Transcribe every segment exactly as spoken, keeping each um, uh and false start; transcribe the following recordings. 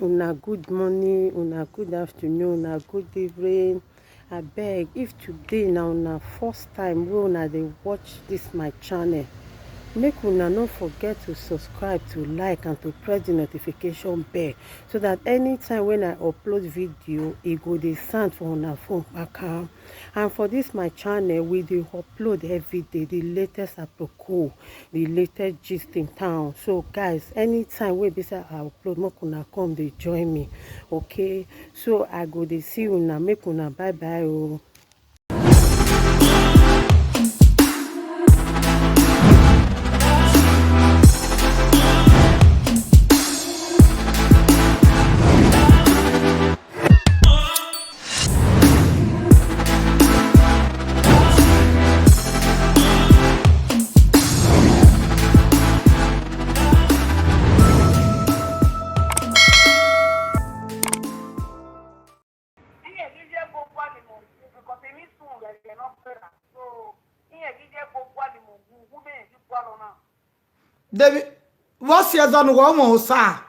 Una good morning, una good afternoon, una good evening. Abeg, if today na una first time wey una dey watch this my channel, make una no forget to subscribe, to like, and to press the notification bell, so that anytime when I upload video, e go dey sound for una phone kpakam. And for this my channel, we dey upload every day the latest aproko, the latest gist in town. So guys, anytime wey be say I upload, make una come dey join me, okay? So I go dey see una, make una bye bye o. David, what's your son? One more, sir.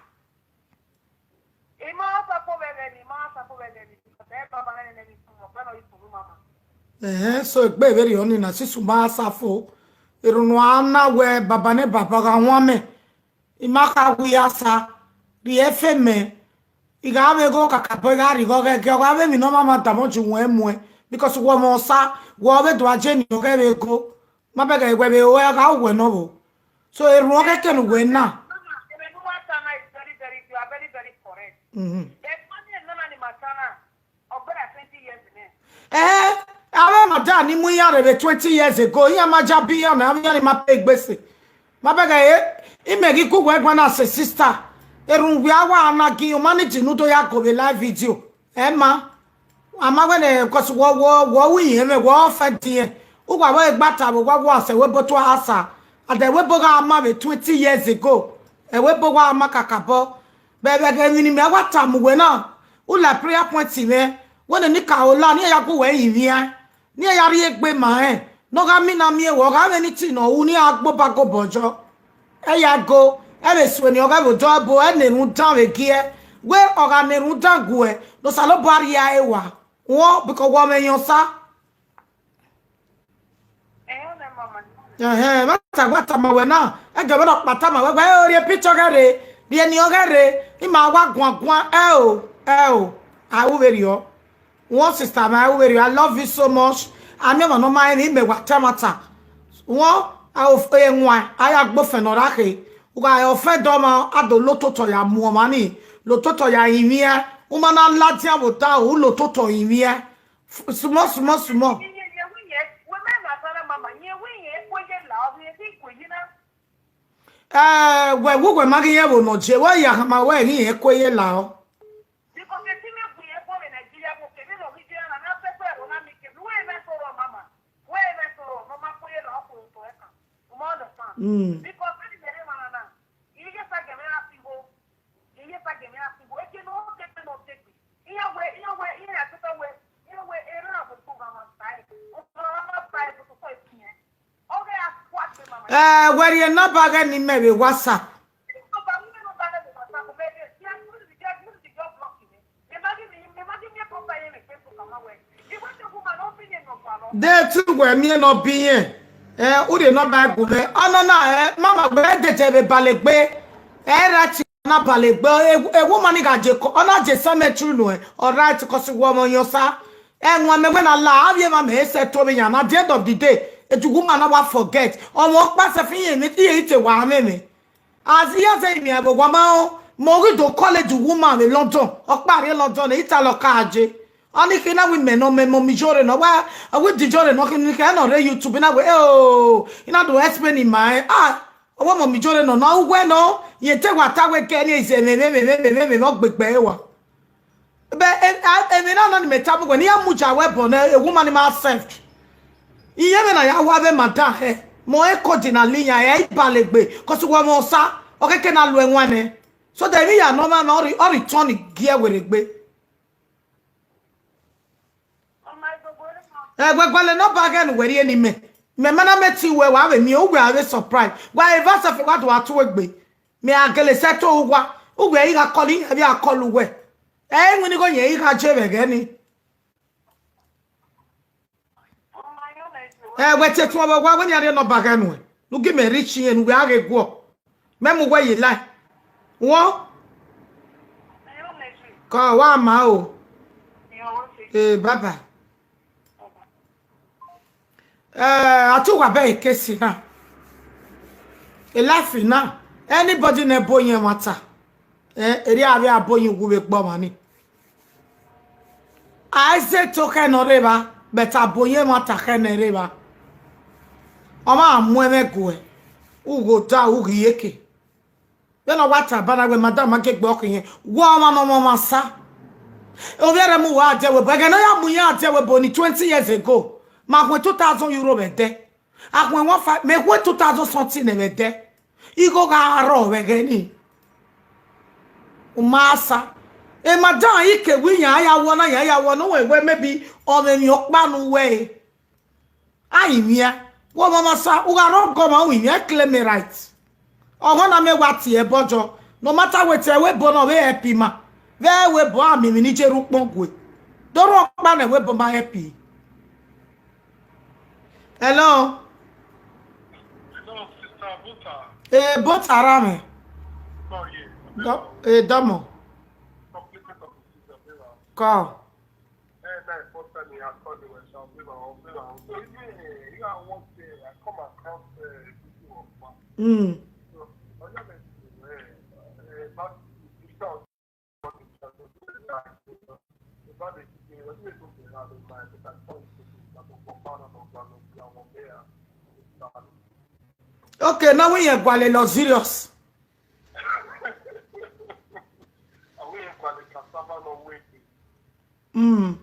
Eh, so egbe very only na sisu ma safo. Irunu ana we baba ne baba ga wame. Imaka wi asa. Ri efe me. Iga ave go kaka boy ga ri go ge ge ga ave mi no mama da mo ju we mu e. Because wo mo sa, wo ave do aje ni o ge ve go. Ma be ga egbe be o ya ga we no bo. So irunu o ge kenu we na. Mama, ebe no matter now is very, very, you are very, very correct. Mm-hmm. There's money and no money matter now. Ọgbẹ́ra twenty years ni. Eh, awe ma da ni mu ya re twenty years ago. Ya ma ja bi ya na ya ni ma pe gbese. Ma be ga e, ime gi ku we gba na se sister. Erun we awa ana gi o manage nu do ya go be live video. Eh ma. Ama we ne cause wo wo wo wi yen me wo fe die. U gwa we gba ta wo gwa wo se we bo to asa. Ade we bo ga ama be twenty years ago. E we bo ga ama kakabo. Bebe ge ni me wa ta mu we na. U la prayer point me. We ne ni ka o la ni ya ku we yin wi e. Ni ya ri egbe ma e. No ga mi na mi e wo ga we ni ti no u ni agbo ba go bojo. E ya go. E be swe ni o ga bo do bo e ne run dan we gi e. We o ga ne run dan gu e. No sa lo bo ari ya e wa. Wo because wo me yan sa. Eh, mata gbata ma we na. E ga we no pata ma we gba e o ri picture ga re. Ri e ni o ga re. I ma wa gwan gwan e o. E o. A u very o. One sister ma u very. I love you so much. Ami ma no ma ni me wa tamata. Won a o fe nwa. Aya gbo fe no ra ke. U ga o fe do ma ado lo to to ya mu o ma ni. Lo to to ya yin mi e. U ma na la ti a bo ta o lo to to yin mi e. Small, small, small. Eh, we wo we ma gi ye wo no je we ya ma we gi ye ko ye la o. Mm. Eh, where your number get ni me with WhatsApp. They too were me no be here. Eh, who dey not buy good? Oh no no, eh, mama, where dey dey balegbe? Eh, right na balegbe. A woman ga je ko, ona je cemetery no. All right, cause woman yosa. Eh, woman when Allah have you, mama, say to me, and at the end of the day, a woman never forget. Omo pa se fi yin mi, iye ite wa me me. As he say me, I go wa ma o. Mo ri do college woman in London. Opa re London, ita lo ka aje. Ani kina women no me mo mi jore no wa. I will di jore no kin ke no re YouTube na we. Oh, ina do explain in my ah. Owo mo mi jore no no we no. Ye te wa ta we ke ni se me me me me me me me no gbegbe wa. Be e e me na no ni me tabu we ni amuja we bo na a woman ma self. Iye me na ya wa be madam he. Mo e ko di na linya e ibalegbe. Cause wo mo sa. Okeke na lu enwa ne. So the me ya no ma no ri ori toni gie weregbe. Egbe gbale no bagen weri eni me. Me mana me ti we wa we mi o we awe surprise. Wa eva se fe wa do atu egbe. Me agele se to wa. Ugwe iga call in, abi a call ugwe. Eh, when you go, yeah, you can jebe gani. Eh, wait, it's one of what when you're not back anyway. Look, give me rich and we are a go. Memu where you lie. What? Ka wa ma o. Eh, bye bye. Eh, atu wa be kesi na. E life na. Anybody na boy yen wata. Eh, eri abi aboyin wu be gbo mani. I say to ke no reba, but aboyin wata ke ne reba. Oma amwe me gwe. Ugo da ugi yeke. Then what about we madam ake gbo kin? Wo ma no mo ma sa. Obiere mu wa de we, but no ya mu ya de we boni twenty years ago. Ma kwe two thousand euro be de. Akwe one five, me kwe two thousand something ne be de. Igo ga ro we gani. Umasa. E madam ike wi ya ya wo na ya ya wo no we we maybe o me mi okpa nu we. Ayi mia. Wo mama sa, u ga ro go ma wi mia claim me right. Ogo na me wa ti e bojo. No matter what e we bo no we happy ma. We we bo ami mi ni jeru pon gwe. Doro pa na we bo ma happy. Hello. Hello, sister Buta. Eh, Buta Rame. Oh, yeah. Do, eh, Domo. Completely, completely, completely. Call. Eh, na first time I call you, so we were on, we were on. So, yeah, yeah, I want to, I come across, uh, video of one. Mm. So, I don't know, eh, eh, but you saw Okay, now we are Gwale luxurious. Mm.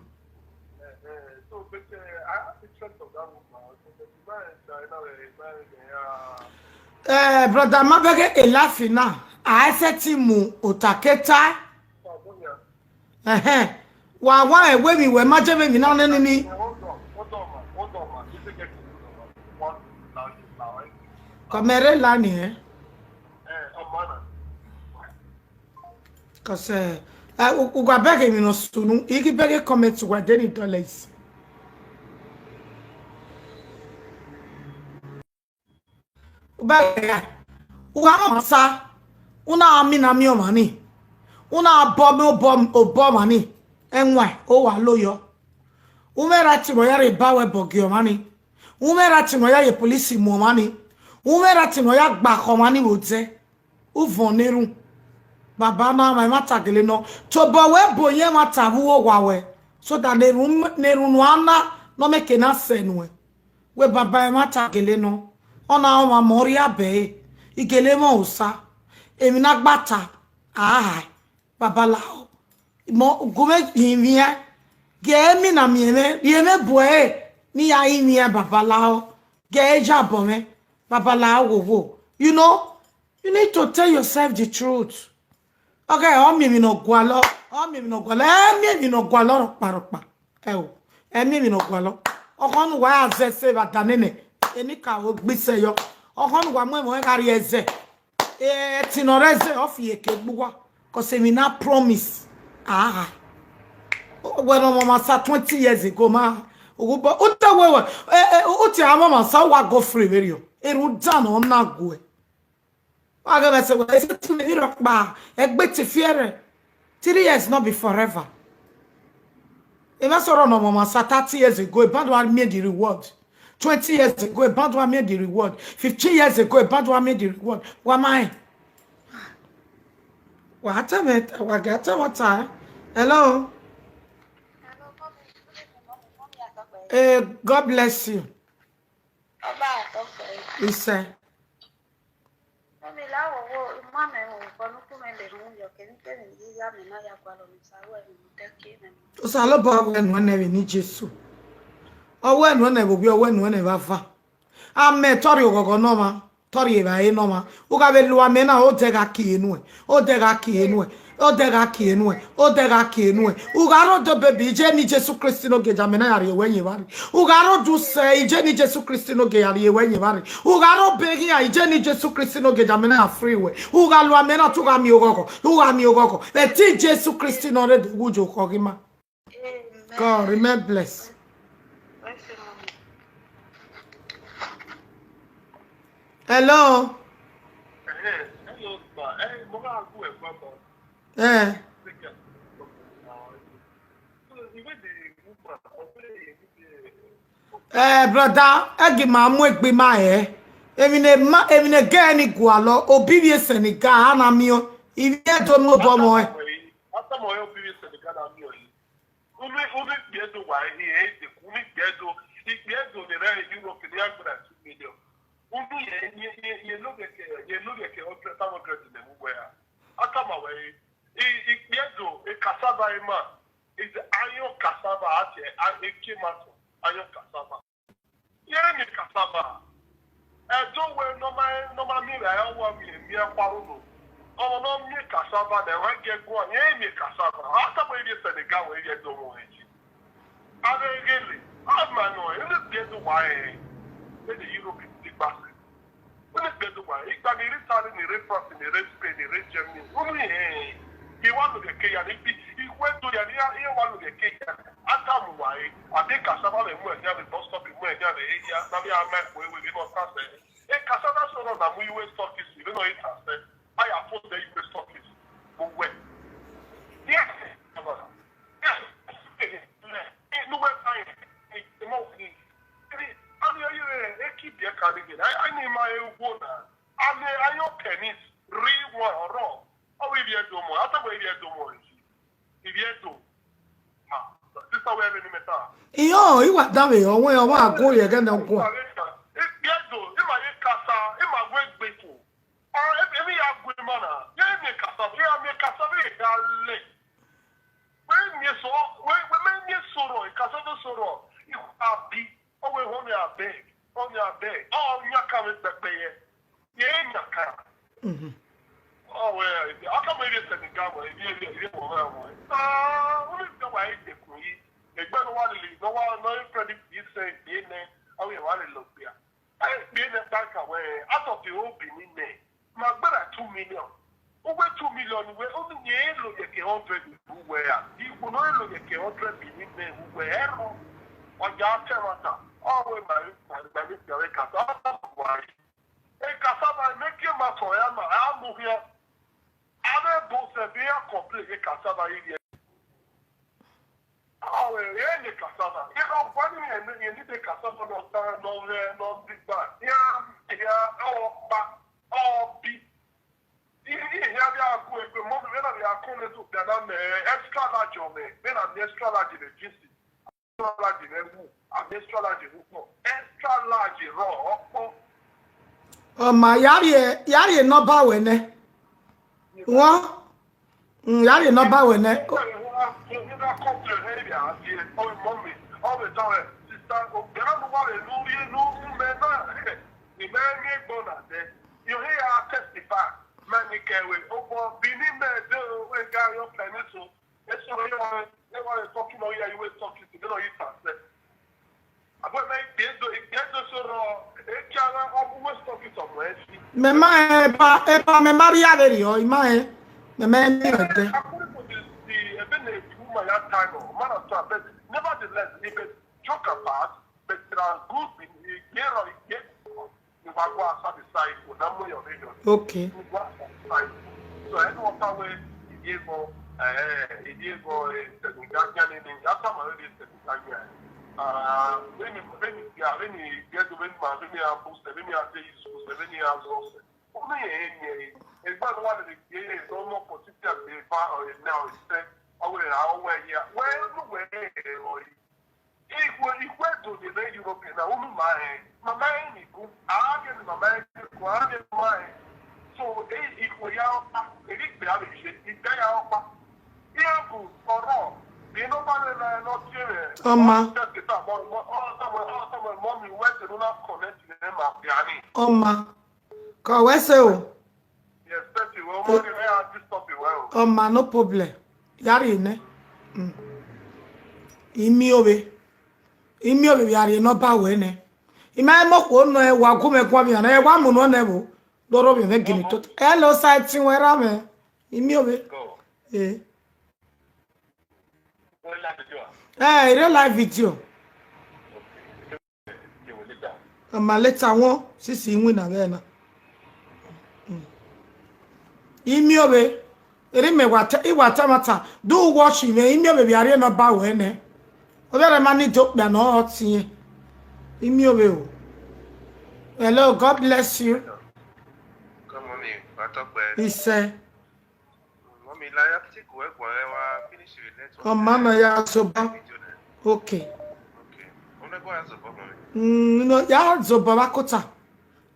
Eh, brother, ma bege elafi na. A ese ti mu otaketa. Ehe. Wa wa ewe mi we ma je mi na nenu mi. Hold on, hold on, ma. Hold on, ma. This is getting one now, now, eh? Kamere la ni, eh? Eh, amana. Cause, eh, eh, u, u ga bege mi no sunu. Igi bege comment wa deni dollars. Uba ya. Uga mama sa. Una ami na mi omani. Una bom o bom o bomani. Enwa o wa loyo. Umera ti mo ya re ba we bogi omani. Umera ti mo ya ye police mo mani. Umera ti mo ya gba ko mani wo ze. Uvon nerun. Baba na ma mata gele no. To bo we bo ye mata wu o wa we. So that nerun nerun no ana no make na senwe. We baba e mata gele no. Ona o ma mori abe. Igele mo usa. Emi na gbata. Ah. Babalao. Mo gume yimia. Ge mi na mi eme. Yeme bue. Mi ya yimia babalao. Ge ja bo me. Babalao wo wo. You know, you need to tell yourself the truth. Okay, o mi mi no gwalo. O mi mi no gwalo. E mi mi no gwalo ropa ropa. E o. E mi mi no gwalo. Okonu wa aze se ba danene. Eni ka o gbise yo. Okonu wa mo mo e ka ri eze. E ti no reze o fi eke gbuwa. Cause mi na promise. Ah. Well, no mama sa twenty years ago ma. Ugu bo uta wewe. Eh, eh, uti ama mama sa wa go free very yo. Eru dan o na gwe. Wa ga mese we se ti mi ro pa. Egbe ti fiere. Three years not be forever. If I saw no mama sa thirty years ago, about one made the reward. Twenty years ago, about one made the reward. Fifteen years ago, about one made the reward. What am I? What am I? What am I? Hello? Eh, God bless you. Ọba àtọkọ ẹ. Iṣẹ́. Mọ́mí láwọ̀ wo mọ́mí ò kọ́ ní kúmẹ̀ lè mú yọ kẹ́mi kẹ́mi yíyá mi náà yà pa lọ́mọ sáwọ́ ẹ̀ mú tẹ́kí mi mú. Usa lo ba we no ne ni Jesu. Owe no ne bo bi owe no ne ba fa. Ame tori ogogo no ma. Tori e ba e no ma. U ga be lu ame na o de ga ki enu e. O de ga ki enu e. Odega kienue, odega kienue. Ugaro do baby, ije ni Jesu Kristi no geja mena yari ewe nyebari. Ugaro do se, ije ni Jesu Kristi no ge yari ewe nyebari. Ugaro begi ya, ije ni Jesu Kristi no geja mena ya free way. Ugalu amena tu gami ogoko, ugami ogoko. Eti Jesu Kristi no re gujo kogima. God, remain blessed. Hello. Eh. Eh, brother, egi ma mu egbe ma eh. Emi ne ma, emi ne ge ni gualo, obi bi ese ni ga ana mi o. Ibi e do mo bo mo eh. Unu, unu ikpe Edo wa ihe ede, unu ikpe Edo, ikpe Edo ni re Europe ni agbara two million. Unu ye, ye, ye, ye no get, ye no get hundred, five hundred in the world. Akama we, i, ikpe Edo, a cassava ima, is iron cassava, ati, a, a kimato, iron cassava. Ye mi cassava. Edo we normal, normal mi ra ya wa mi, mi akwaru no. Omo no mi cassava, de wa ge go, ye mi cassava. Ata we ye Senegal, we ye do mo eji. Are gele, ama no, e le bi Edo wa e. E de Europe ti gba se. Unu ikpe Edo wa, igba ni re Italy, ni re France, ni re Spain, ni re Germany. Unu ye, i wa lo ke ya ni bi, i we do ya ni ya, i wa lo ke ya. Ata mu wa e, abi cassava le mu e ya ni bus stop mu e ya ni e ya, na bi a ma ko e we ni mo ka se. E cassava so no na mu U S stockist, ni no ita se. Aya fo de U S stockist. Mo we. Yes. Yes. Yes. Yes. Yes. Yes. Ani ayo e eki bi e ka ni gele. Ani ma e wo na. Ani ayo kenis ri wa ro. O wi bi e do mo. Ata wi bi e do mo. Ibi e do. Ah, sister we ni meta. Iyo, iwa dawe, owe, owa ago ye gana kwa. Ibi e do, ima ye kasa, ima we gbe ko. Ah, emi ya gbe mana. Ye mi kasa, ye mi kasa be ya le. We mi so, we, we me mi soro, kasa do soro. I abi. O we ho mi abeg. Ho mi abeg. O nya ka mi pepe ye. Ye nya ka. Mhm. O we, aka mo ye Senegal mo, ye, ye, ye mo mo. Ah, o mi ka wa e de ko yi. Egbe no wa le, no wa, no credit yi se, ye ne. O we wa le lo bia. Ai, bi ne bank away, out of the whole Benin ne, ma gbara two million. Ugwe two million we, o ni ye lo ye ke hundred we ya. Igbo no lo ye ke hundred Benin ne we ero. Oja te mata. O we ma, ma, ma, ma, ma, ka sa, wa. E ka sa ba me ke ma so ya ma, a mu here. Abe bo se bi ya complain, e ka sa ba yi. Awe, ye ni cassava. Ye no, wani ni ye ni, ye ni de cassava no ta, no, eh, no big bag. Ya, ya, o ba, o bi. Ye, ye, ya bi a ku e pe mo, me na ya ku ne to bi na me, extra large o me. Me na me extra large de juicy. Extra large de wu. A extra large wu po. Extra large ro, o po. O ma, yari e, yari e no ba we ne. Won. Mm, yari no ba we ne. Mema e ba, e ba, mema ri ave ri o, ima e. Mema e ni ode. According to the, the, eh, the woman that time, oh, man of God, but nevertheless, if it joke apart, but there are good in the year of it, you might go outside the side for that way of it. Okay. You go outside the side. So I know what way it is for, eh, it is for, eh, the Uganda, and that's how I really said the Uganda. Uh, when you, when you, yeah, when you get to, when you, when you have books, when you have days, when you have books, Unu ye enye, egba no wa le ye ye no mo ko ti ti a be ba o ye na o se, o we ra o we ya. We nu we o yi. Ikwe, ikwe to the na Europe na unu ma e. Mama e ni ku, a ye ni mama e ni ku, a ye ma e. So, e ikwe ya o pa, e ni pe a le se, ide ya o pa. Ihe bụ ọrọ, the number na no tiere. Ọma. Just the time, but, but, oh, someone, oh, someone, mommy, where the lunar connect to them, ah, Biani. Ọma. Ka we se o. Yes, thank you. Well, mommy, I have this topic, well. Oma, no problem. Yari ne. Mm. Imi obe. Imi obe yari no ba we ne. Ima mo ko no e wa ku me kwa mi na e wa mu no ne bo. Doro bi ne gini to. Hello, site we ra me. Imi obe. Eh. Eh, real life video. Ma later on, sisi inwi na bena. Mm. Imi obe. Eri me wata, i wata mata. Do watch me. Imi obe bi are no ba we ne. Obe re mani do kpa no otie. Imi obe o. Hello, God bless you. Come on in. What's up, man? He said, Mommy, like, I think we're going to finish it. Let's Oh, man, I have so bad. Okay. Okay. I'm going to go ask about mommy. Mm, no, ya zoba bakota.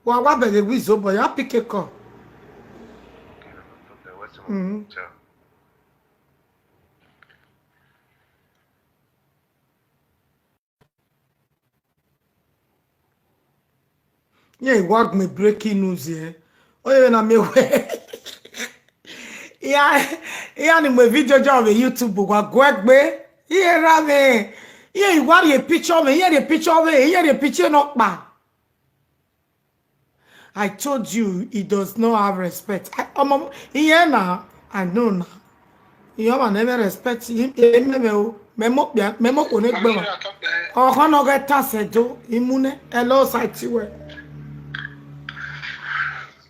Wa wa bere wi zoba ya pick a call. Okay, no problem. What's up? Mm. Ciao. Yeah, what me breaking news here? Oh, yeah, na me we. Yeah, yeah, ni me video job on YouTube wa gwegbe. Yeah, ra me. Yeah, what a picture me. Yeah, the picture me. Yeah, the picture not pa. I told you he does not have respect. I, um, um, yeah, now I know now. You have never respect him. Eh, me, me, oh, me mo, yeah, me mo kone gbe wa. Oh, how no get tasse do imune. Hello, site we.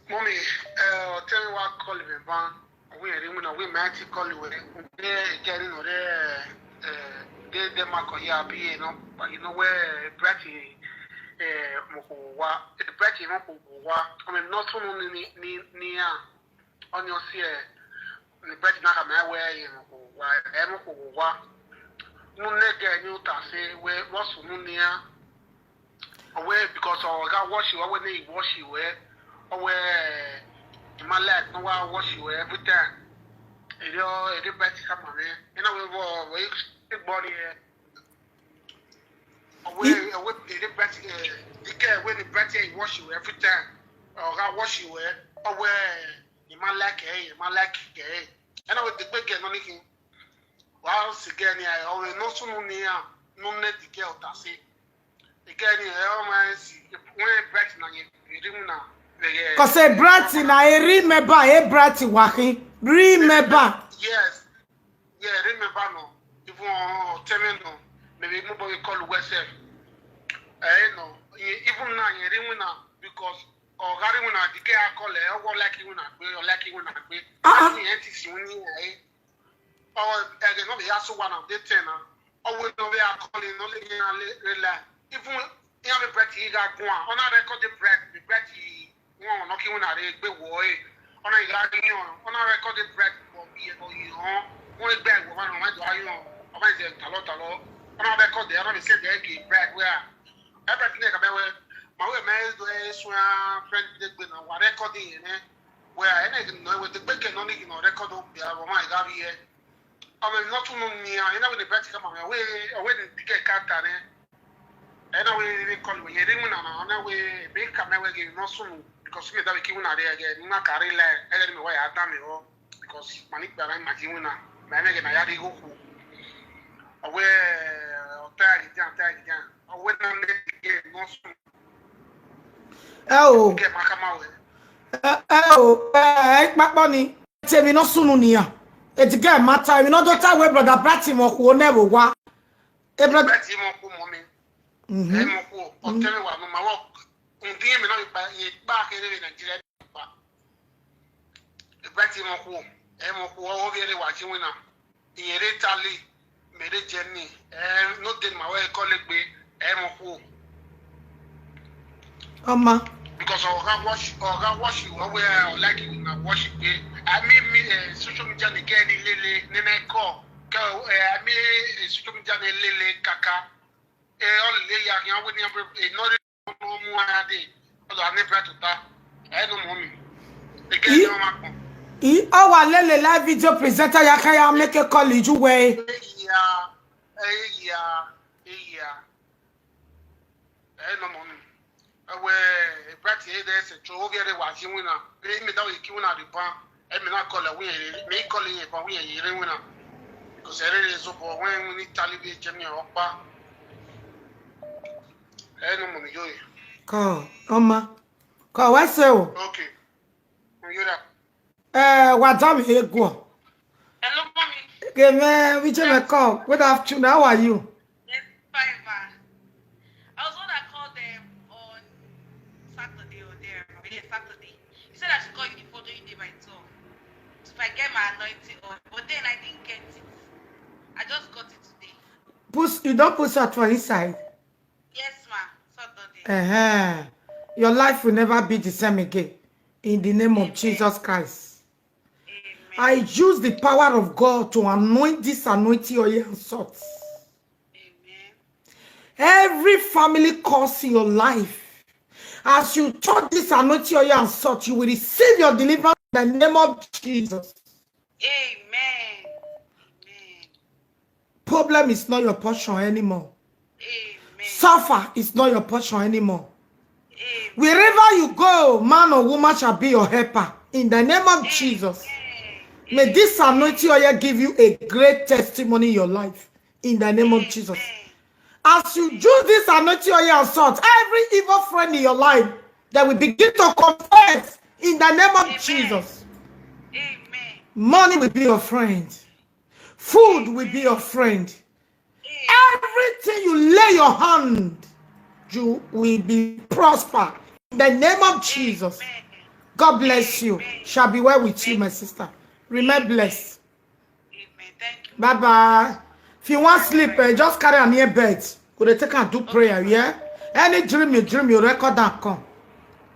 Mommy, uh, tell me what call me ban. We are in we might call you. Eh, getting or eh, eh, they they mark on here be no, but you know where Bratty, eh, Mokowa, Bratty Mokowa. I mean, not so ni ni ni ah. On your see, the Bratty na come where you Mokowa, eh, Mokowa. No nege ni o ta se we what's no ni ah. Away because I got wash you, away they wash you, eh? Away in my life, no one wash you every time. You know, it is better come on, eh? You know, we were, we, the body, eh? Away, away, it is better, eh? The care when the better wash you every time. I got wash you, eh? Away in my life, eh? In my life, eh? And I would the big get anything. Whilst again, I always no soon near, no net the girl, that's it. Again, I always when Bright na you, na. Cause a Bright na a remember, a Bright wahi. Remember. Yes. Yeah, remember no. Even uh, tell me no. Maybe nobody call West. Eh, no. Even now, you remember because or Gary when I declare call, eh, or like you when I be, or like you when I be. Ah. I mean, N T C when you, eh. Or, eh, they know they also one of the ten, uh, or we know they are calling, only in a rely. Even, you have a breath, you got one. On a record, the breath, the breath, he, one, not when I be war, eh. On a got you, on a record, the breath, for me, or you, huh? One bag, one, one, you know, or my dear, talo, talo. On a record, they are not the same, they get breath, where everything they come away. My way, man, is the way, so, uh, friend, they been a record in, eh? Where I didn't know what the big and only, you know, record up there, oh my God, yeah. I mean, not too long near, you know, when the breath come away, away the big cat, eh? And away they call me, you didn't know, and away, big come away, you know, soon, because me that we came out there again, not carry land, and then why I done it all, because money behind my team, man, again, I had to go. Away, I'll tell you, I'll tell you, away, I'm not again, no soon. Oh. Get my come away. Eh, eh, oh, eh, eh, Makboni. Tell me no sunu niya. It get matter. You know, don't tell where brother Bratty mo ku never wa. Eh, brother Bratty mo ku, mommy. Mhm. Eh, mo ku. O tell me wa no ma work. Un di me no ba ye ba ke de Nigeria ba. Eh, Bratty mo ku. Eh, mo ku o bi re wa ti wina. Inyere tali mere Jenny. Eh, no den ma we call it be. Eh, mo ku. Oma. Because I can watch, I can watch you. We are like you na watch it. I mean, me, eh, social media ni ke ni lele, ni na call. Ka, eh, I mean, eh, social media ni lele kaka. Eh, all le ya, ya we ni, eh, no, no mu ade. Although I never to that. I know, mommy. Again, I, no, ma. I, our lele live video presenter, ya can ya make a call you way. Yeah, eh, yeah, eh, yeah. Eh, no, mommy. Eh, we, eh, Bratty, eh, there's a trove here, they watching winner. Eh, me that we kill winner the ban. Emi na call we, me call ye, but we ye ring na. Because I really so for when we need tally be Jimmy Okpa. Eh, no, mommy, yo. Call, Oma. Call, what's so? Okay. You know. Eh, what time you go? Hello, mommy. Okay, man, we just call. Good afternoon. How are you? Yes, fine, ma. I was gonna call them on Saturday or there. Yeah, Saturday. You said I should call you the following day by twelve. So if I get my anointing oil. But then I didn't get it. I just got it today. Put, you don't put salt for inside? Yes, ma. Salt don dey. Uh-huh. Your life will never be the same again. In the name of Jesus Christ. Amen. I use the power of God to anoint this anointing oil and salt. Amen. Every family curse in your life, as you touch this anointing oil and salt, you will receive your deliverance in the name of Jesus. Amen. Amen. Problem is not your portion anymore. Amen. Suffer is not your portion anymore. Amen. Wherever you go, man or woman shall be your helper. In the name of Jesus. Amen. May this anointing oil give you a great testimony in your life. In the name of Jesus. Amen. As you use this anointing oil and salt, every evil friend in your life, they will begin to confess in the name of Jesus. Amen. Money will be your friend. Food will be your friend. Everything you lay your hand, you will be prosper. In the name of Jesus. Amen. God bless you. Amen. Shall be well with you, my sister. Remain blessed. Amen. Thank you. Bye bye. If you want sleep, eh, just carry am near bed. Go dey take am do prayer, yeah? Any dream you dream, you record and come.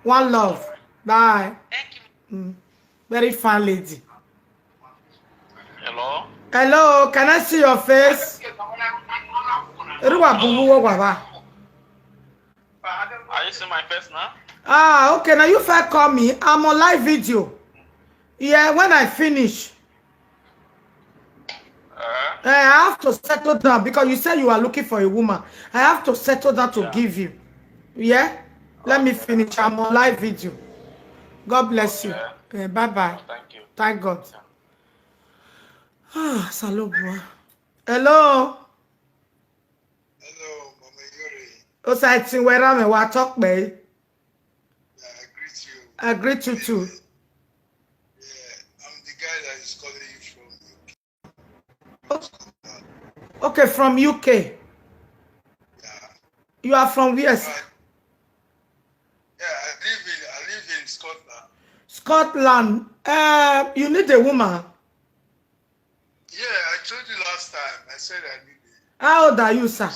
One love. Bye. Thank you. Mm. Very fine lady. Hello? Hello, can I see your face? Ruwa bubu wo wa ba. Are you seeing my face now? Ah, okay. Now you first call me. I'm on live video. Yeah, when I finish, uh, I have to settle down because you said you are looking for a woman. I have to settle down to give you. Yeah? Let me finish. I'm on live video. God bless you. Okay. Eh, bye bye. Thank you. Thank God. Yeah. Ah, Salobua. Hello. Hello, Mama Yuri. O sa ti wera me wa talk pe. Yeah, I greet you. I greet you too. Yeah, I'm the guy that is calling you from U K. Okay, from U K. Yeah. You are from where, sir? Yeah, I live in, I live in Scotland. Scotland. Uh, you need a woman. Yeah, I told you last time. I said I need a... How old are you, sir? No,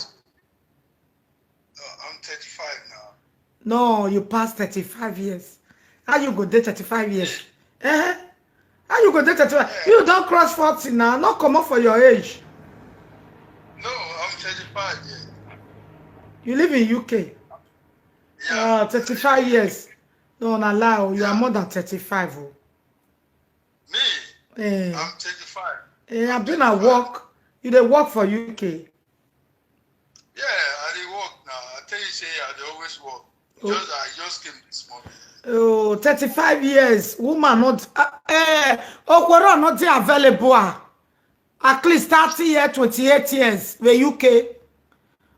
I'm thirty-five now. No, you passed thirty-five years. How you go dey thirty-five years? Eh? How you go dey thirty-five? Yeah. You don cross forty now. No comot for your age. No, I'm thirty-five years. You live in U K? Yeah. Uh, thirty-five years. No, na lie o. You are more than thirty-five o. Me? Eh. I'm thirty-five. Eh, I've been at work. You dey work for U K? Yeah, I dey work now. I tell you say I dey always work. Oh. Just, I just came this morning. Oh, thirty-five years. Woman not, uh, eh, Okworo not dey available. Ah. At least thirty years, twenty-eight years, the U K.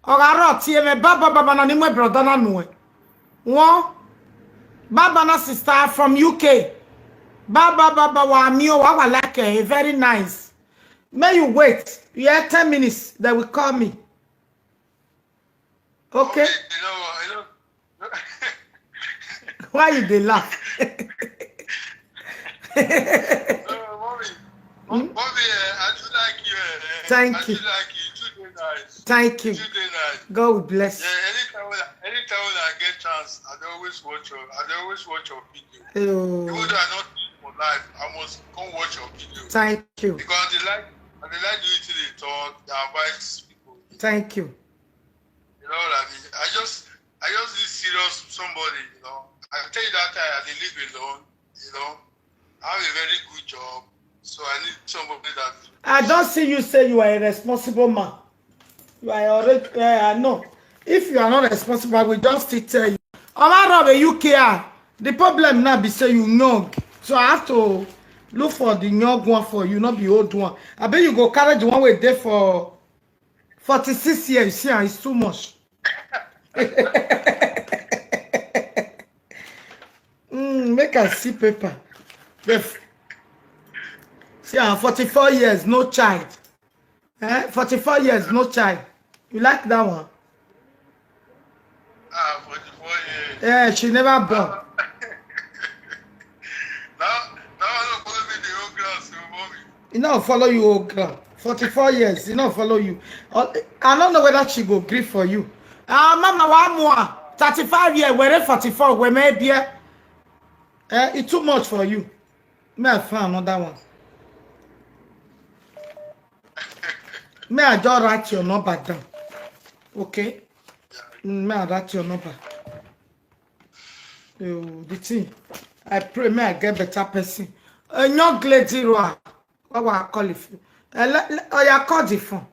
Ogaro tie me baba baba na ni my brother na no. One baba na sister from U K. Baba baba wa mi o wa wa like, eh, very nice. May you wait. Yeah, ten minutes. They will call me. Okay. Okay, you know, you know. Why you dey laugh? No, mommy. Mo-, mommy, eh, I do like you, eh. Thank you. I do like you. You too dey nice. Thank you. You too dey nice. God will bless. Yeah, anytime when I, anytime when I get chance, I dey always watch your, I dey always watch your video. Oh. Even though I not do it for life, I must come watch your video. Thank you. Because I dey like, I dey like the way you dey talk, you advise people. Thank you. You know what I mean? I just, I just need serious somebody, you know. I tell you that time I dey live alone, you know. I have a very good job, so I need somebody that... I don't see you say you are a responsible man. You are already, eh, I know. If you are not responsible, I will just still tell you. Omaro be U K, ah. The problem now be say you young. So I have to, Look for the young one for you, not the old one. I bet you go carry the one wey dey for forty-six years. See, ah, it's too much. Mm, make I see paper. The f- See, ah, forty-four years, no child. Eh? forty-four years, no child. You like that one? Ah, forty-four years. Yeah, she never born. Now, now I don't follow me the old girls, so mommy. E no follow you, old girl. Forty-four years, e no follow you. Uh, I don't know whether she go gree for you. Ah, mama, one more. Thirty-five years, where forty-four, where maybe. Eh, it's too much for you. May I find another one? May I just write your number down? Okay? Mm, may I write your number? Oh, the thing. I pray may I get better person. A young lady, Roa. What will I call it? Oh, yeah, call the phone.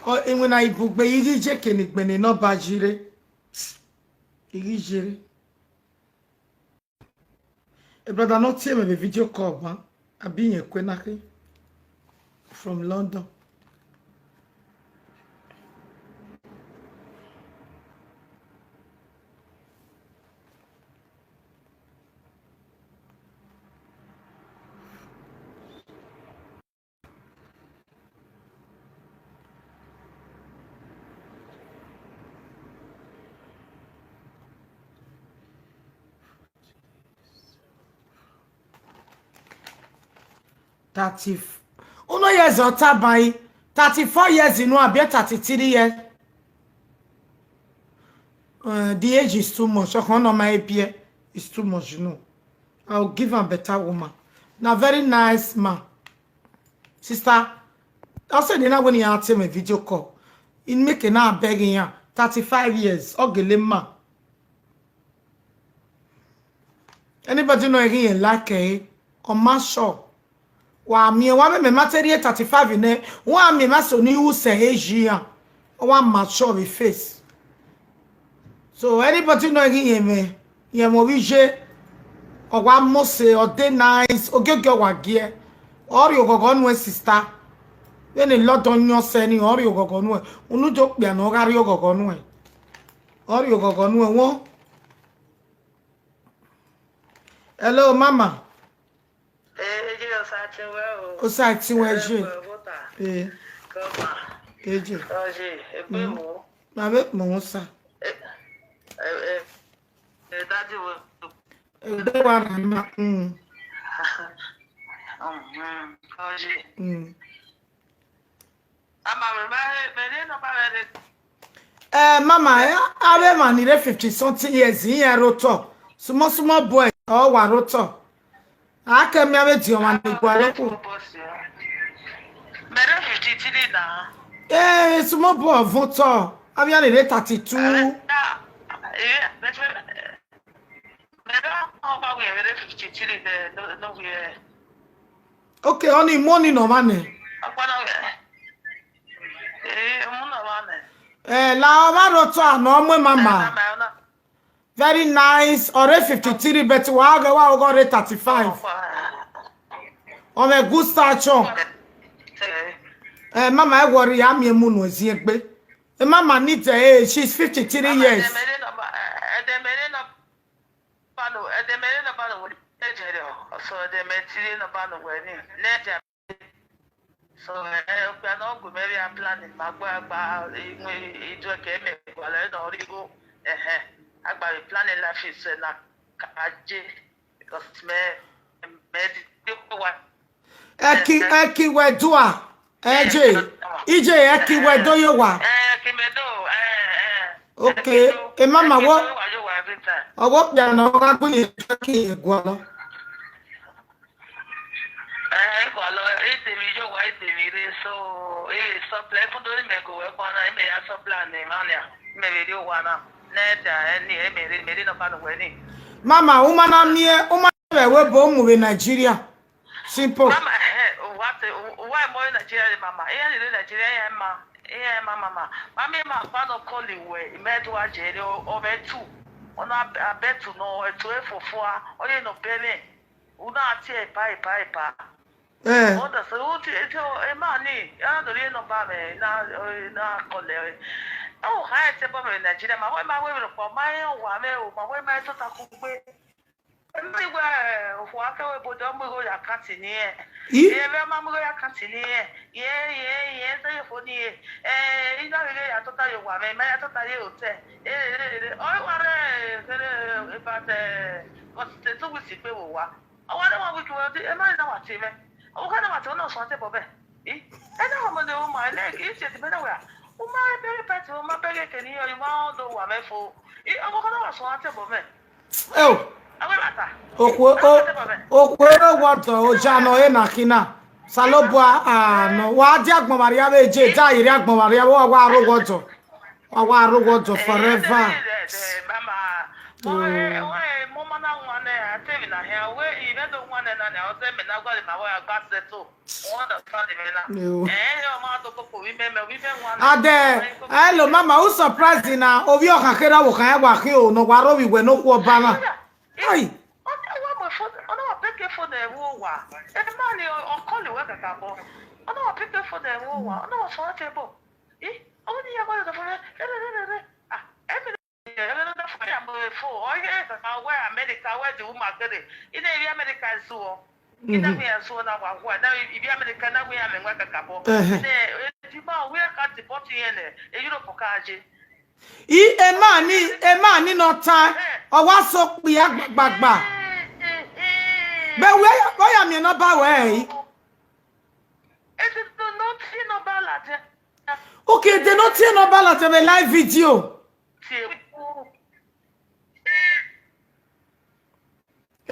Oh, and when I book, but you just can't, but no bajire. You jire. A brother not here with a video call, man. I've been here, Kwenaki, from London. Thirty. Uno years or tabai. Thirty-four years, you know, I be thirty-three years. Uh, the age is too much. I can't know my A P A. It's too much, you know. I'll give a better woman. Now, very nice man. Sister, I said, you know, when you ask him a video call, in making now begging you, thirty-five years, ugly man. Anybody know again like eh? Or man sure. Wa mi wa me material thirty-five in eh. Wa mi ma so ni u se Asia. Wa ma sure the face. So anybody know again me? Ye mo wi je. Or wa mo se or dey nice. Or get get wa gear. Or you go go no sister. Then a lot on your sending or you go go no. Unu joke be no gari you go go no. Or you go go no. Hello, mama. Ee, eji ọsa tiwa o. O sa ti wa Ẹ je. pọ̀ bọ́tà. Eh, Kọ́mà. eje. Ọ̀sẹ̀, ẹgbẹ́ mú. Ma be mo sa. Ẹ ẹ ẹ dájú wo. E de wa na ma. Mm. Ọ̀sẹ̀. Mm. Ama mi ma he, mi ní nọ́mbà rẹ ni. Eh, mama, eh, abe man ni fifty something years in here roto. Small small boy, oh, wa roto. Aka mi abe di o ma ni gwa lo ku. Mi ní fifty three na. Eh, small boy voto. Abi ani le thirty-two. Ẹ ẹ bẹ́ẹ̀ mi ní ọba wẹ̀ mi ní fifty three bẹ́ẹ̀ ló wẹ̀. Okay, only money no man. Ọpọlọ rẹ̀. Ee, mụ na nwa na. Eh, la o ma roto ano mo mama. Very nice. Ore fifty-three, but wa ga wa go re thirty-five. O me gusta cho. Eh, mama, I worry am ye mu no ziegbe. Eh, mama need eh, she's fifty-three years. Edemere na bano wani ejere. So edemere na bano wani. Neja. So eh okwa na ogu meri a plan ma gba gba inwe ijo ke me gwala na origo. Eh eh. Agba plan life is na kaje. Because me me di kwa. Eki eki we dua. Eje. Ije eki we do yo wa. Eh kimedo. Eh eh. Okay. E mama wo. Wa yo wa every time. Owo pia na o ga gbe ye ki e gwa lo. Eh, kwa lo, ete mi yo wa ete mi re so, eh, supply fún dori me go we kwa na me ya supply ni ma ni. Me video wa na. Neja eh ni eh me re me re no pa no we ni. Mama, uma na mi e, uma we we bo mu we Nigeria. Simple. Mama eh, what what mo Nigeria mama. Eh ni Nigeria ya ma. Eh ma mama. Mama ma pa no call we. Me to wa je o o me tu. Ona abetu no etu efofua. Oye no bene. Una ati epa epa epa. Eh. Oda so uti eto emani. Ya do ye no ba me na na kole. O ha ete ba me Nigeria ma we ma we ro pa ma yo wa me o ma we ma to ta ku pe. Emi we o wa ke we bodo mu go ya kati ni e. I? Ye me ma mu go ya kati ni e. Ye ye ye se ye fo ni e. Eh, ina we ya to ta yo wa me ma ya to ta ye o te. Eh eh eh. O wa re ke re e ba te ko te tu wi si pe wo wa. O wa re wa wi ki wo di e ma na wa ti me. O ka na wa to no so te bo be. I? E na wa mo de o ma le ki ti ti me na wa. O ma e be pe ti o ma be ke ni yo ma o do wa me fo. I o ko na wa so te bo me. Oh, Awe bata. okwe o okwe no wato o ja no e na kina. Salobua ah no wa di agbon maria we je ja iri agbon maria wa wa ro wojo. Wa wa ro wojo forever. Mama. Mo mo mana nwane atemi na he we ibe do nwane na na o se me na gwa ma wa gba se to. Wonderful me na. Yo. Eh, yo ma to ko ko wi me me wi me nwane. Ade, hello mama, who surprised na ovi o kan kera wo kan wa ki o no wa ro wi we no ku oba na. Ai, Ona wa mo fo, ona wa peke fo na ewo wa. E ma ni o call we kaka bo. Ona wa peke fo na ewo wa. Ona wa so te bo. Eh, o ni ya ko da fo. Eh, eh, eh, eh. Ah, e me e me da fo ya mo fo. O ye kaka we America we di uma kere. Ina ye America zuo. Ina we zuo na wa wa. Na ibi America na we ame nwa kaka bo. Ehe. Ina e di ma we ka deport ye ne. E Europe ka je. I emani emani no ta. O wa so pia gbagba. Be we ya ko ya mi no ba we. Eti no ti no ba la je. Okay, they not here no balance of a live video. Ti e.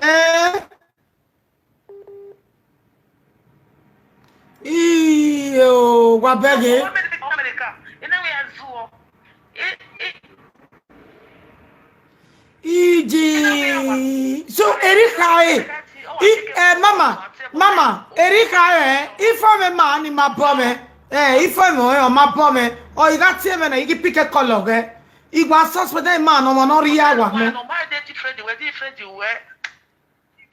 Eh. Iyo, wa bege. America. Ina we zuo. I i Iji. So Erika eh. I eh mama, mama, Erika eh. Ifo me ma ni ma bo me. Eh, ifo me o ma bo me. O iga tie me na igi pike kolo ge. Igwa suspect eh ma no mo no ri awa me. No ma de different we different we.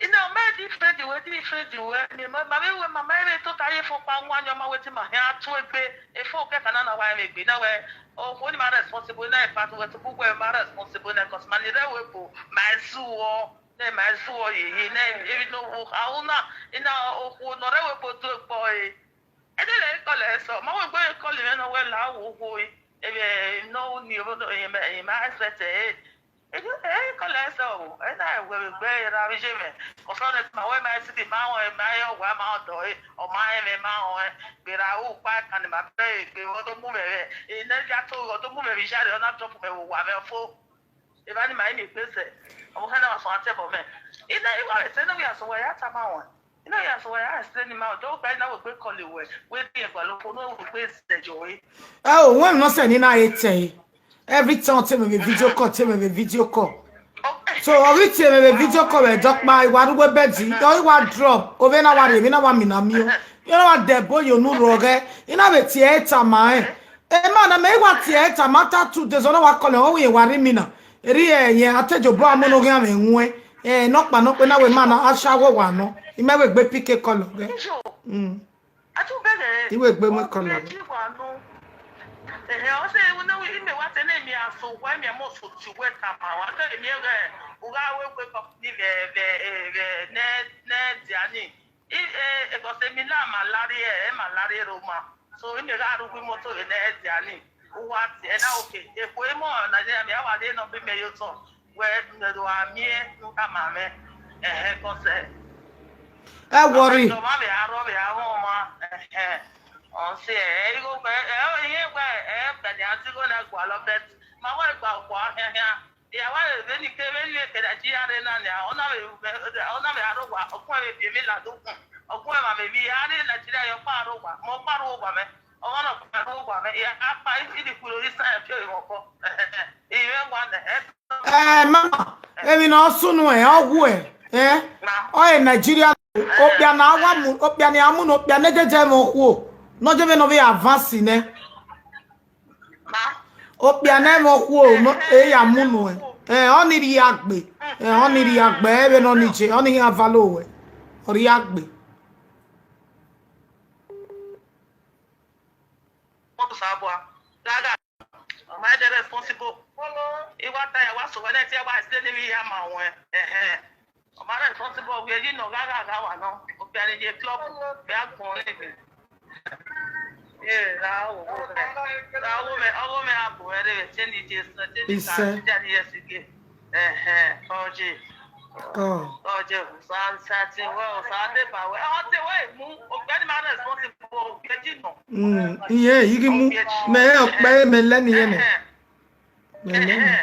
Ina ma different we different we. Mi ma ma we ma ma we to ka ye fo pa nwa nyo ma we ti ma he atu egbe. E fo ke kana na wa me gbe na we. O ko ni ma responsible na e part we to bu we ma responsible na cause ma ni re we bo. Ma zuo. Ne ma zuo ye ye ne e no wo auna. Ina o ko no re we bo to po e. E de le ko le so. Ma we gbe ko le no we la wo wo e. E be no ni o do e ma e ma expect e. E de e ko le so. E na we we gbe ra bi je me. Ko so ne ma we ma si di ma o e ma yo wa ma o do e. O ma e me ma o e. Gbe ra u pa kan ma pe gbe wo do mu me re. E ne ja to wo do mu me bi ja re o na drop me wo wa me fo. Eba ni ma imi pese. Omo kana wa so ate bo me. Ina iwa se no ya so wa ya ta ma wa. Ina ya so wa ya se ni ma do gba ina wo gbe call we. We bi e gba lo fo no wo gbe se jo e. Oh, when no say ni na ete. Every time tell me video call, tell me video call. So every time me video call we doc my wa ruwe bedi. Yo wa drop. O ve na wa re mi na wa mi na mi o. You know what the boy you no roge. Ina be ti e ta ma e. E ma na me wa ti e ta ma ta two days ona wa call o we wa ri mi na. Eri e ye atejo bo amono ge ame nwe. E no pa no pe na we ma na ashawo wa no. Ime we gbe pike call ge. Ijo. Mm. Atu bere. Iwe gbe mo call ge. Ehe, o se wo na wi ime wa te na mi aso wa mi amo so ti we ta ma wa te mi re. U ga we we ko ni ve ve ve ne ne diani. I e e ko se mi na ma lari e ma lari ro ma. So ime ga ru wi moto e ne diani. U wa ti e na okay. E ko e mo na je mi awa de no bi me yo to. We ne do a mi e nu ka ma me. Ehe, ko se. E worry. Ọmọ mi arọ mi arọ ọmọ. Ọ̀n sí ẹ̀ ẹ́ yóò pẹ́ ẹ̀ ẹ́ yé pẹ́ ẹ̀ ẹ́ pẹ̀lú àti kò náà gbọ́ lọ bẹ́ẹ̀ tí. Màá wọ́n gba ọ̀pọ̀ ahẹ́hẹ́. Ìyàwó rẹ̀ bẹ́ẹ̀ ni kébé ní èkè Nàìjíríà rẹ̀ náà ni àwọn náà rẹ̀ àwọn náà rẹ̀ arọ wà ọ̀pọ̀ ẹ̀ bìí mi làdókùn. Ọ̀pọ̀ ẹ̀ màmí mi yà á rí Nàìjíríà yọ pa arọ wà mọ́ pa arọ wà mẹ́. Ọmọ náà pa arọ wà mẹ́. Ìyá á pa ìdí kúrò ní sáyà tí ò yẹ wọ́n kọ́. Ìwé wà nẹ̀ ẹ́ Eh, mama, emi na osunu e, ogu e. Eh? O e Nigeria, opia na awa mu, opia ni amu no, opia ne jeje mo kuo. No je me no be advance ne. Opia ne mo kuo, no e ya mu no e. Eh, oni riagbe. Eh, oni riagbe, ebe no nije, oni avalowe. Riagbe. What is Abua? Gaga. Am I the responsible? Iwa taya wa so when I tell wa stay ni ya ma wen. Eh eh. Am I responsible? We you know gaga gaga wa no. Obi ani je club. Be a gun ni. Eh, la wo. La wo me, wo me abu ere change this. Change this. Change this again. Eh eh. Oje. Oh. Oje. Sa sa ti wo sa de ba we. O te we mu. Obi ani ma responsible. Obi ji no. Mm. Iye, igi mu. Me okpe me leni yene. Me leni.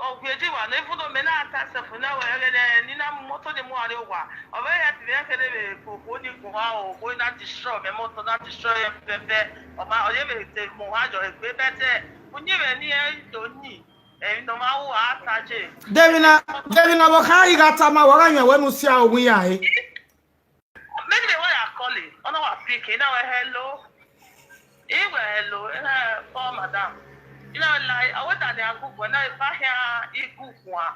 Ogweji wa na even though me na ata sef na we re ne ni na moto de mo are wa. O be ya ti be ke de be ko ko ni ko wa o ko na destroy me moto na destroy e pe pe. O ma o ye be te mo wa jo e pe pe te. Unyi be ni e to ni. E no ma wo ata je. Devina, Devina, bo ka iga tama wa ga nwe we mu si a ogun ya e. Maybe the way I call it, on our pick, you know, hello. Iwe hello, eh, for madam. You know, like, I went at the Agugu, and I found here Igugua.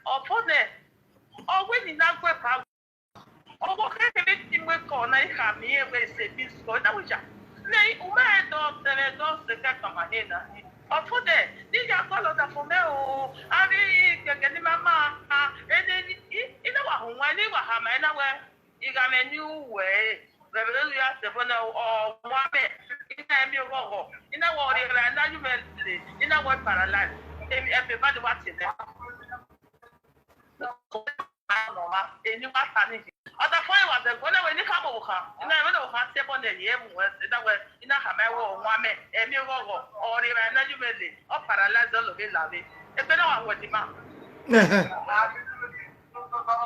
Or for the, or when you not go back, or what kind of thing we call, like, come here, we say, Miss Go, that was just. Nay, Uma don't, don't, the cat come here. Or for the, these are called for me, oh, I mean, can get mama, and then, you know, what, when you were, how many, where? Igame ni uwe. Reverend ya se fona o wa me. Ina mi gogo. Ina wo ri ra na ju me le. Ina wo paralyze. Emi e pe ba de wa ti le. No ma. Eni wa ta ni. Oda fo wa de go na we ni ka mo ka. Ina we no ka se bo ne ye mu we. Ina we ina ka me wo wa me. Emi gogo. O ri ra na ju me le. O paralyze lo be la be. E pe na wa wo di ma. Eh.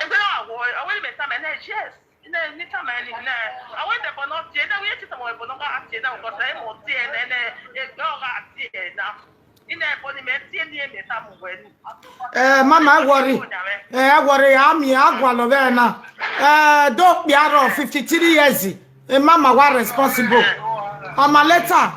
Ebe na wo, awo ni me ta me na yes. Ina ni ta me ni na. Awo de bo no tie na we ti ta mo bo no ka tie na ko sa mo tie na na e go ka tie na. Ina bo ni me tie ni me ta mo we ni. Eh, mama, I worry. Eh, I worry. Ami agwa lo be na. Eh, do piaro fifty-three years. Eh, mama wa responsible. Ama later.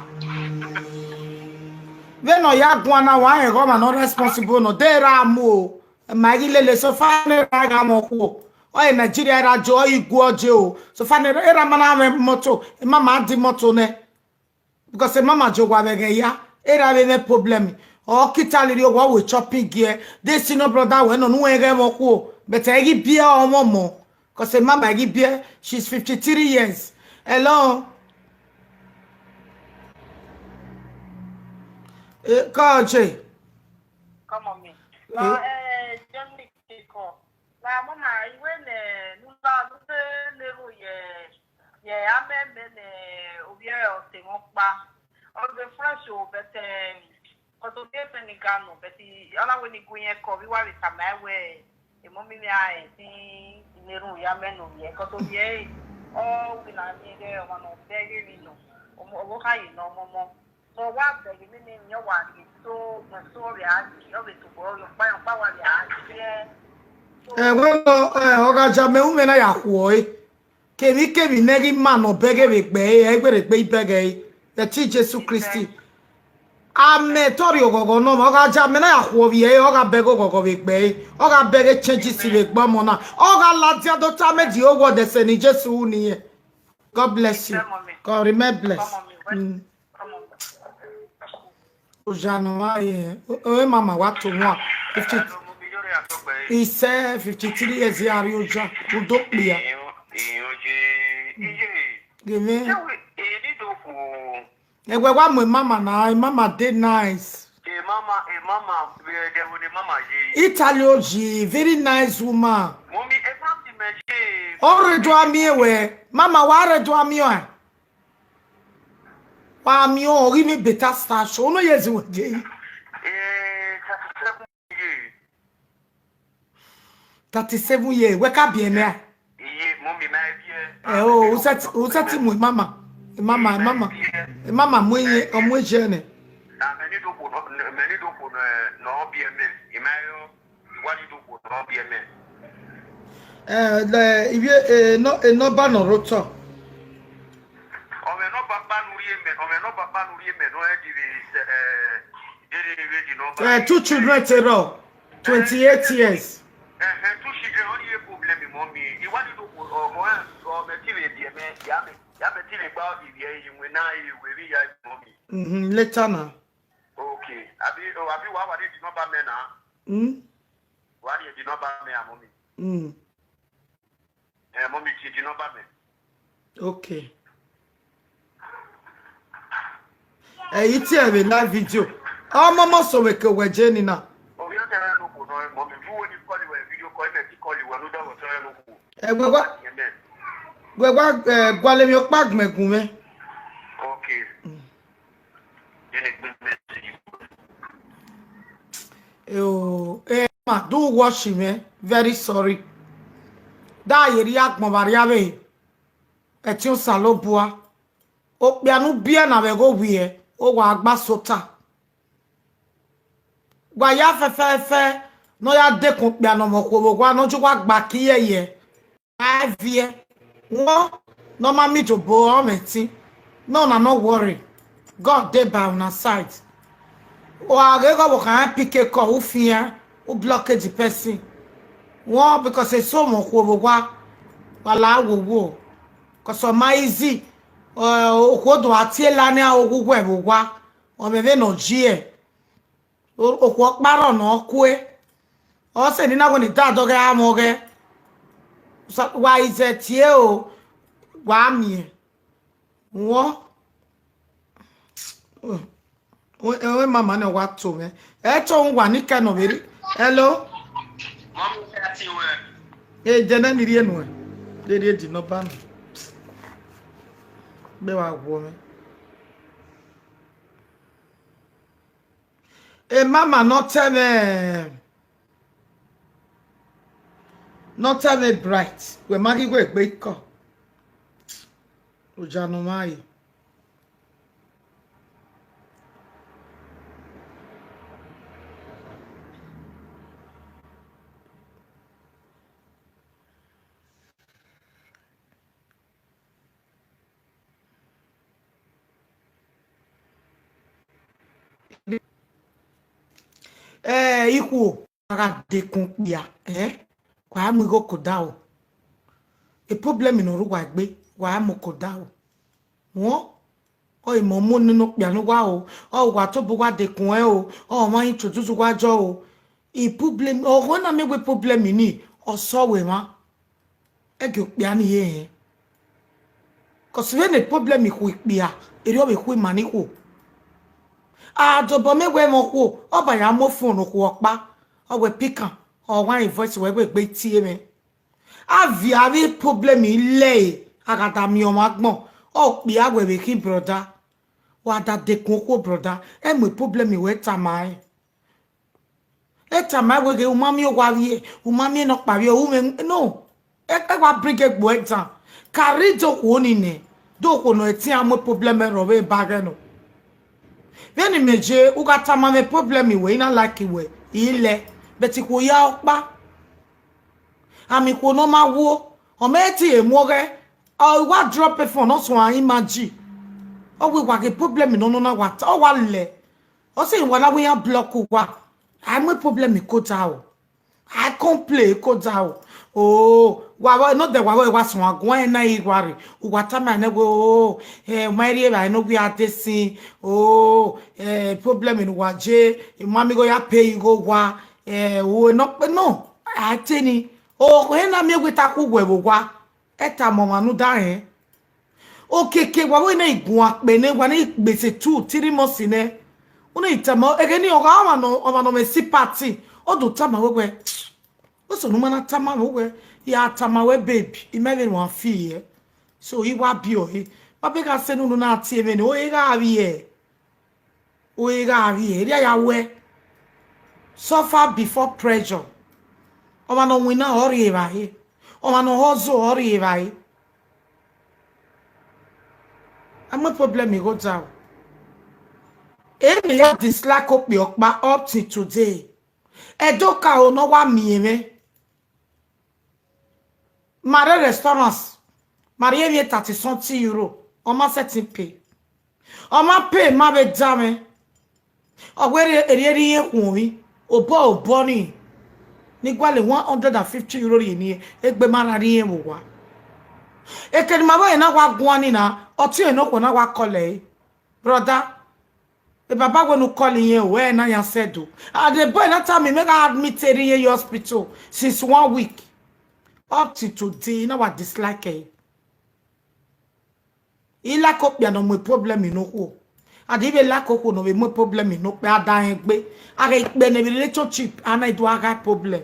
We no ya gwa na wa e go ma no responsible no. De ra mu o. Ma gi lele so fa ne ra ga mo ku. O e Nigeria ra jo igwo je o. So fa ne ra mana we moto. E mama di moto ne. Because e mama jo gwa be ge ya. E ra be ne problem. O kitali ri o wa we shopping gear. This no brother we no nu e ge mo ku. But e gi bia o mo mo. Because e mama e gi bia. She's fifty-three years. Hello. Eh, Koche. Come on me. La eh Johnny Kiko. La mama iwe ne nula nuse neru ye ye ameme ne obie ote mo pa. O de fresh o bete. Koto bie pe ni gano bete. Ala we ni gunye ko bi wa ri ta me we. E mo mi mi a e ti neru ya me no ye. Koto bie. O wi na mi de o ma no be ge mi no. O mo o ka yi no mo mo. So wa be ge mi ni nyo wa ri so mo so ri a ti o be to bo yo pa yo pa wa ri a ti e. Eh, we no, eh, oga ja me ume na ya kuo e. Kemi kemi negi ma no bege be gbe e, e gbere gbe ibege e. The ti Jesu Christi. Ame tori ogogo no ma, oga ja me na ya kuo bi e, oga bege ogogo be gbe e. Oga bege change si be gbo mo na. Oga la dia do ta me di owo de se ni Jesu ni e. God bless you. God remain blessed. Mm. Ojano wa ye. O, o, e mama wa to wa. Fifty. Ise fifty-three years ya ri oja. Udo pia. Geme. Egwe wa mo mama na, mama dey nice. Italy oji, very nice woman. Ore do ami ewe. Mama wa re do ami o. Wa mi o ri mi better star show. No yezi we je. Thirty-seven years. We ka bi ene a. Iye, mo mi na bi e. Eh, oh, usa ti, usa ti mu mama. Eh, mama, eh, mama. Eh, mama mu ye, o mu je ne. Na me ni do ko no, me ni do ko no, no bi e me. Ima yo, wa ni do ko no bi e me. Eh, le ibi e no, e no ba no roto. O me no ba ba nu ri e me, o me no ba ba nu ri e me no e di eh, di di di no ba. Eh, two children te ro. twenty-eight years. Ẹ̀hẹ́n, two children, ó ní problem, mommy. Ìwádìí ló kù, ọmọ ẹ̀, ọmọ ẹ̀ tí lè di ẹ̀mẹ́, ìyá mi, ìyá mi tí lè gbá òbí yẹ, ìwé náà, ìwé rí ìyá, mommy. Mm-hmm. Later now. Okay. Àbí, oh, àbí wàá wà ní ìdí nọ́mbà mẹ́ náà. Mm? Wàá ní ìdí nọ́mbà mẹ́, mommy. Mm. Ẹ̀, mommy ti di nọ́mbà mẹ́. Okay. Èyí tí ẹ rè live video. Ọmọ mọ sọ̀rọ̀ èké wẹ̀ jẹ́ nínà. Òbí ó tẹ̀lé ló kù náà, mommy. Fún wo ni kọ́lì wẹ̀, fídíò kọ́lì ẹ̀ tí kọ́lì wẹ̀ ló dọ̀rọ̀ tẹ́lẹ̀ ló kù. Ẹ gbẹ́gbá Ìyẹn mẹ́. gbẹ́gbá ẹ gbọ́lẹ́mi ó pàgbẹ̀gùn mẹ́. Okay. Yẹn ni gbé mẹ́sẹ̀gì. Oh, eh, ma, do watch me. Very sorry. Da yeri agbon bari ave. Eti o salo bua. O pianu bia na we go wie. O wa agba sota. Wa ya fe fe fe. No ya de kun pianu mo ko wa no ju wa gba kiye ye. Five year. Wọ́n normal mi to bo ọmọ ẹtí. No, na no worry. God dey by una side. O agego bo kan pick a call, who fear, who blockage the person. Wọ́n because it's so mo ko bo wa. Wala wo wo. Cause o ma easy. O ko do ati la ni a ogu gwe bo wa. O me ve no ji e. Okwo kparo no kwe. O se ni na go ni da do ge amo ge. Wa ize tie o. Wa mi. Wo. O e mama na wa to me. E to wa ni ka no veri. Hello. Mommy, ẹ ti wẹ̀. E je na ni ri enu e. De ri di no ba mi. Be wa wo me. E mama, no tell me. No tell me bright. We magi we gbe ko. O ja no mai. Eh, ikwu aga dekun kpia, eh? Kwa mu go kodao. E problem no ru wa gbe, wa mu kodao. Won? O imo mo ninu kpia nu wa o. O wa to bo wa dekun e o. O ma introduce wa jo o. I problem, o ho na me we problem ni. O so we ma. E ge kpia ni ye. Cause we ne problem ihu ikpia. Eri o be hu mani hu. A do bo me we mo hu. O ba ya mo phone hu opa. O we pick am. O wa voice we we gbe tie me. A vi a vi problem ile. Agada mi o ma gbon. O kpia we be ki brother. Wa da dekun hu brother. E mo problem we ta mai. E ta mai we ge umami o wa vi e. Umami no pa vi o ume no. E, e wa bring e gbo e down. Carry do ko ni ne. Do ko no e ti amo problem e ro we ba ge no. Veni meje u ga ta ma me problem we ina like we. Ile. But ko ya opa. Ami ko no ma wo. O me ti e mo ge. O wa drop e phone no so an imagine. O we wa ge problem no no na wa ta. O wa le. O se wa na we ya block wa. Ai mo problem ko ta o. I can't play ko da o. Oh, wa wa no de wa wa wa so agun e na igwari. Uwa ta ma ne go. Oh, eh, my dear, I know we are this thing. Oh, eh, problem in wa je. Mami go ya pay go wa. Eh, o no no. Ateni. Oh, ko na mi gwe ta ku gwe bo wa. E ta mo manu da e. Okeke wa we na igun ape ne wa na igbese two three months ne. Una itama ege ni oga ama no ama no me si party. O do tama we we. O so no mana tama we we. Ya tama we baby. I me be wan fi e. So i wa bi o e. Ba be ga se nu na ti e me ni o e ga bi e. O e ga bi e. Ri ya we. Suffer before pressure. O ma no win na ori e ba e. O ma no hozo ori e ba e. I'm a problem e go down. E me ya dislike o pe opa up till today. E do ka o no wa mi e me. Mare restaurants. Mare e thirty something euro. O ma setting pay. O ma pay ma be da me. O we re eri eri ye kun mi. O bo o bo ni. Ni gwale one hundred and fifty euro ri ni, egbe ma ra ri e wo wa. Eke ni ma bo e na wa gwa ni na, oti e no ko na wa kole. Brother, e baba we no call yen o, e na ya said o. And the boy na tell me make I admit e ri e hospital since one week. Up to today, na wa dislike e. I like okpia no mu problem no ko. And if you like okpia no mu problem no pe ada en gbe. Are ipe ne relationship, and I do aga problem.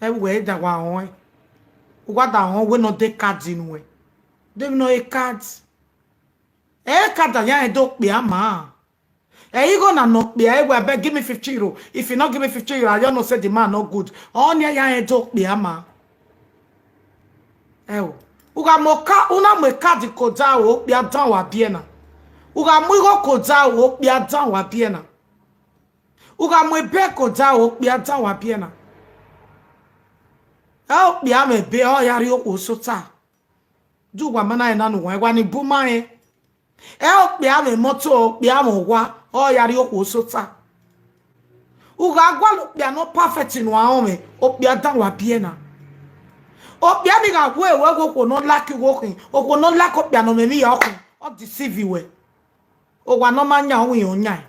E we da wa on e. Wa da on we no de card inu e. Dem no e card. E card ya e do pe ama. E, you go na no pe e we, abeg, give me fifty euro. If you not give me fifty euro, I don't know say the man not good. Only ya e do pe ama. E o. Uga mo ka, una mo e card ko da o, pe adan wa biena. Uga mo go ko da o, pe adan wa biena. Uga mo e be ko da o, pe adan wa biena. E o, pe ame be o ya ri o ko sota. Du wa mana e na nu wa, wa ni bu ma e. E o pe ame moto, o pe ame wa, o ya ri o ko sota. Uga gwa lo pe no perfect nu a ome, o pe adan wa biena. O pe mi ga we we go ko no lucky wo kin, o ko no lucky o pe no me mi ya o kin. O deceive we. O wa no ma nya o wi o nya.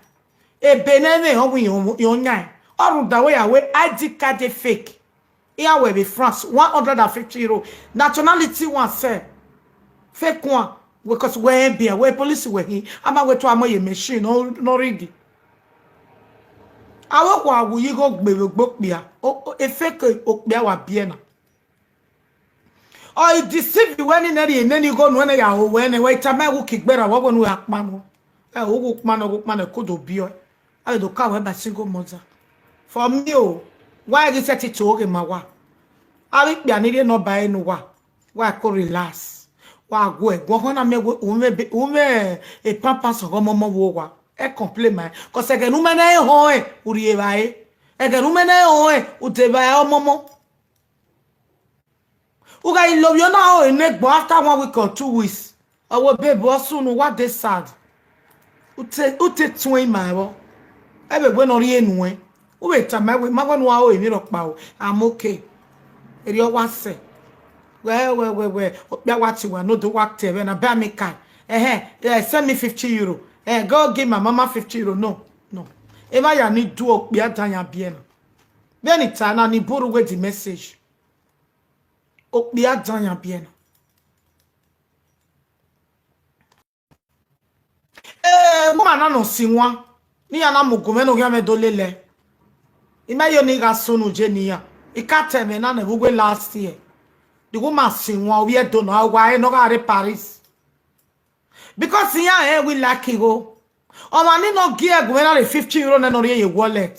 E be ne me o wi o nya. O ru da we ya we I D card e fake. Here we be France, one hundred and fifty euro. Nationality one sef. Fake one. Because we be we police we he. Ama we to amo ye machine no no ready. Awo kwa wu yi go gbe we gbo pia. O o, e fake o pia wa biena. O e deceive we ni ne ri ne ni go nu ne ya o we ne we ta me wu kigbera wo go nu ya pa no. E o wu pa no, wu pa no ko do bi o. I do ka we ba single mother. For me o, why you set it to oge ma wa? I be pia ni re no ba enu wa. Wa ko relax. Wa go e go ho na me go, ume be, ume e pampas go momo wo wa. E complain mai. 'Cause e ke nu me na e ho e, uri e ba e. E ke nu me na e ho e, u te ba e o momo. Uga i love you now in next, but after one week or two weeks, I will be boss soon. What they sad? Ute ute twin my wo. Ebe we no ri enu e. Ube ta my we, my we no a o emi ro pa o. I'm okay. Eri o wa se. We we we we. O pe wa ti wa no do wa te we na ba mi kai. Eh eh. Eh, send me fifty euro. Eh, go give my mama fifty euro. No. No. Eba ya ni du o pe adan ya bi e na. Then it na ni boru with the message. O pe adan ya bi e na. Eh, mo ma na no si wa. Ni ya na mo go me no ya me do lele. I me yo ni ga sunu je ni ya. I ka te me na ne bugwe last year. The woman si wa, we do no wa e no ga re Paris. Because ya e we like go. O ma ni no gi e go na the fifty euro na no re ye wallet.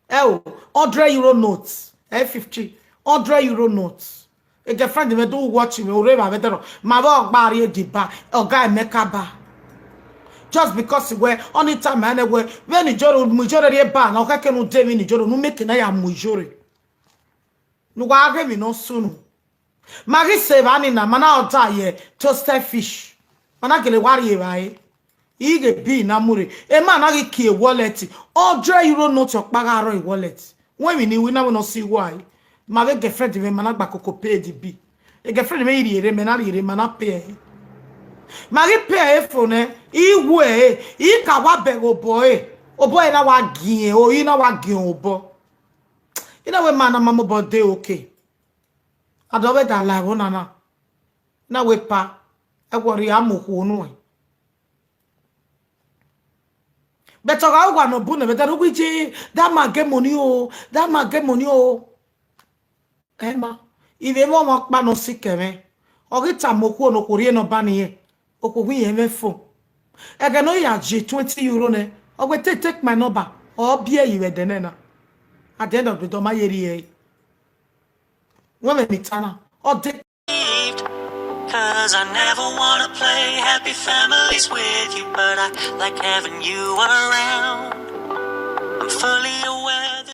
E o, hundred euro notes. E fifty, hundred euro notes. A girlfriend me do watch me, ore ba betero. Ma ba ogba ri e di ba, oga e meka ba. Just because we only time I we when ni joro mu joro re ba na o keke nu de mi ni joro nu make na ya mu joro. Nu wa ge mi no sunu. Magi se ba ni na mana ota ye toasted fish. Mana gele wa ri e ba e. I ge bi na mure. E ma na gi ki e wallet. Hundred euro note o pa ga ro e wallet. When we ni we na we no si why. Ma we girlfriend me mana gba koko pay the bill. E girlfriend me iri ere me na ri ere mana pay e. Ma ri pay e fo ne. I we e. I ka wa be go boy. O boy na wa gi e. O i na wa gi o bo. I na we mana mama bo de okay. Ado we da la wo na na. Na we pa. E wo ri amu ku nu e. But oga ugwa no bu ne, but ogu ije, that man get money o, that man get money o. Emma, if ever one pa no sick eme, ogi ta mo ku no kori no ba ni e, o ko wi eme phone. Ege no ya je twenty euro ne, o go take, take my number, or be you we dene na. At the end of the day, my area. Women in Tana, or they Cause I never wanna play happy families with you, but I like having you around. I'm fully aware.